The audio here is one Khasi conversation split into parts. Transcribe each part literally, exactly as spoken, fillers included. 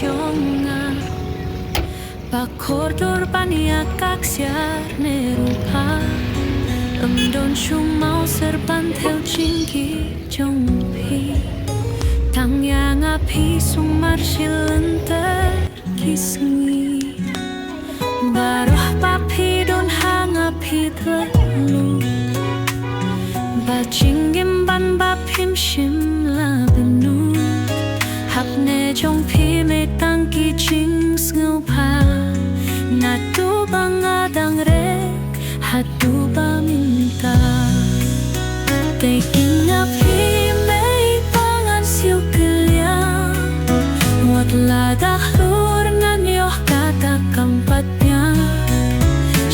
jong nga. Ba kordor ban ïa ka ksiar ne ruh pha, ym don shuh mawsher ban thew jingkit jong phi. Tang ïa nga phi sumar shi lynter ki sngi. Baroh ba phi don ha nga phi tyrlut. Ba jingim ban ba phim shym la bynnud. Hapdeng jong phi me tang ki jingsngewbha. Naduh ba nga dang rek haduh ba mynta. Te ki nga phi mei ba ngan siew kylliang. Wat la da hlur ngan ïoh kata kam pat biang.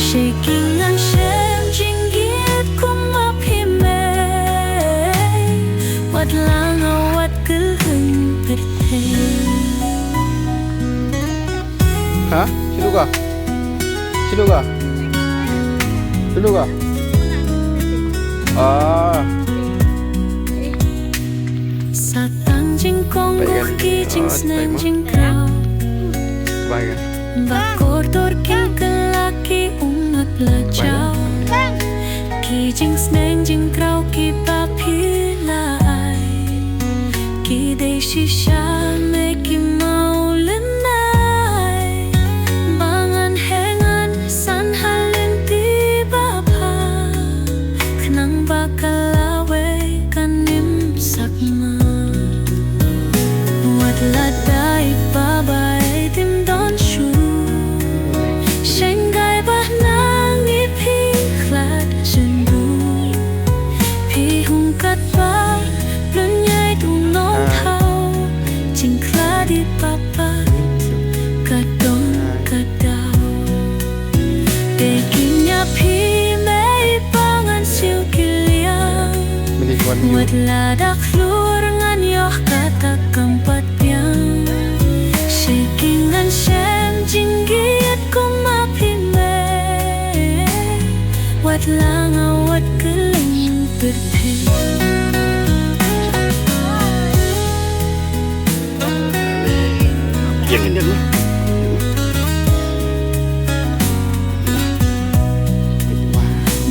Sha ki ngan shem jingkit kum ma phi mei. Wat la nga wat kylliang pyrthei. Ha? Sino ka? Sino ka? Sino ka? Ah. Sa tang jingkong ki jingsneng jingkraw. Ba kordor ki kylla ki ummat la jaw. Ki jingsneng jingkraw kiba phi la ai. Ki dei shisha me ki mawlynnai. Ba ngan heh ngan san ha lynti babha. Khnang ba ka lawei kan im sakma. Wat la dei ba bai tim don shuh. Shen kai ba nang i phi khlad shen du. Phi hung kat ba lun nyai tu nong thau. Jingkhlad i papa ka don ka daw. Te ki nga phi mei ba ngan siew kylliang. Wat la da hlur ngan ïoh kata kam pat biang. Sha ki ngan shem jingkit kum ma phi mei. Wat la nga wat kylliang pyrthei.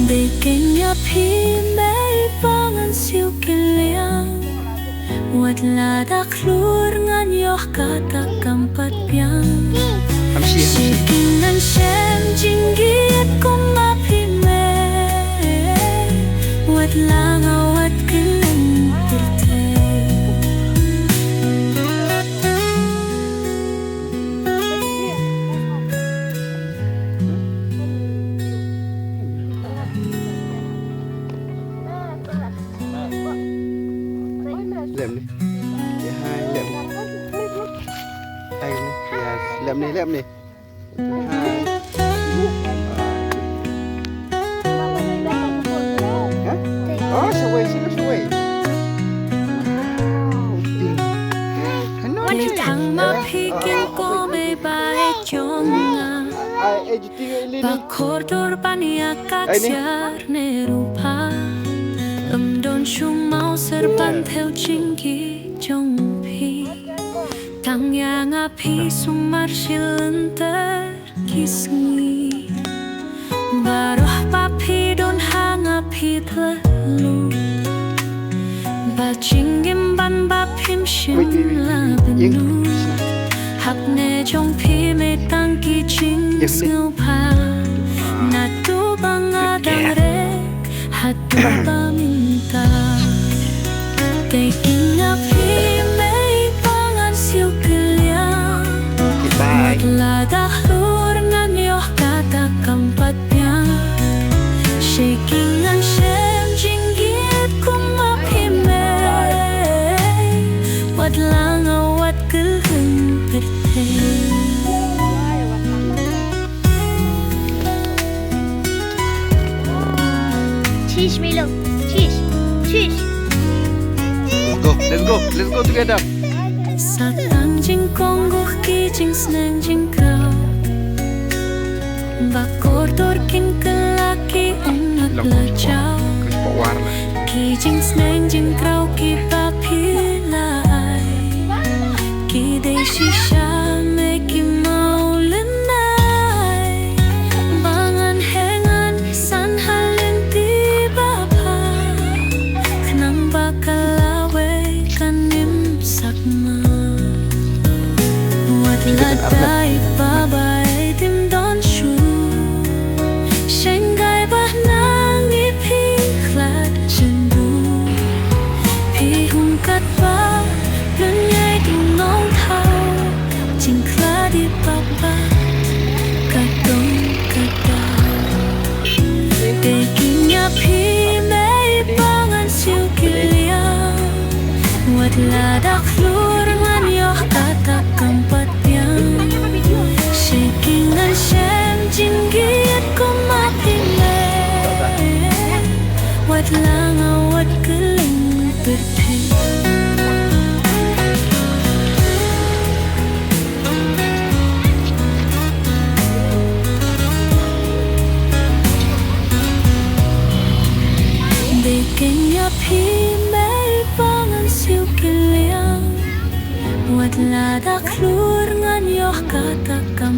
Dei ki nga phi mei ba ngan siew kylliang. Wat la da hlur ngan ïoh kata kam pat biang. Sha ki ngan shem jingkit kum ma phi mei. Wat la nga wat kylliang pyrthei. Lem ni. Ya, hai, lem. Hai, ni. Ya, lem ni, lem ni. Hai. Ha? Oh, shawei, sino shawei? Wow, ting. Ano ni? Tang ma phi kin ko me ba e jong nga. Ai, eh, Ba kordor ban ïa ka ksiar ne ruh pha. Ym don shuh mawsher ban thew jingkit jong phi. Tang ïa nga phi sumar shi lynter ki sngi. Baroh ba phi don ha nga phi tyrlut. Ba jingim ban ba phim shym la bynnud. Hapdeng jong phi me tang ki jingsngewbha. Naduh ba nga dang rek haduh ba mynta. Te ki nga phi mei ba ngan siew kylliang. Wat la da hlur ngan ïoh kata kam pat biang. Sha ki ngan shem jingkit kum ma phi mei. Wat la nga wat kylliang pyrthei. Cheese, Milo. Cheese. Cheese. Let's go. Let's go. Let's go together. Sa tang jingkong guh ki jingsneng jingkraw. Ba kordor kin kylla ki ummat la jaw. Ki jingsneng jingkraw kiba phi la ai. Ki dei shisha Lada i pa ba i tim don shuh, shen kai ba nang i phi khlad shen du. Phi hung kat ba lun ngai du nong thau, jing khlad i pa ba ka dong ka dau. Te ki nia phi mei pa ngan siu ki liang. Wat la da khlur ngan ïoh kata kam pat biang. Shi ki ngan shem jingïeit kum ma phi mei. Wat la nga wat kylling pyrthei. Dei keiñ ïa phi mei pa ngan siu ki liang. Wat la da khlur ngan ïoh kata kam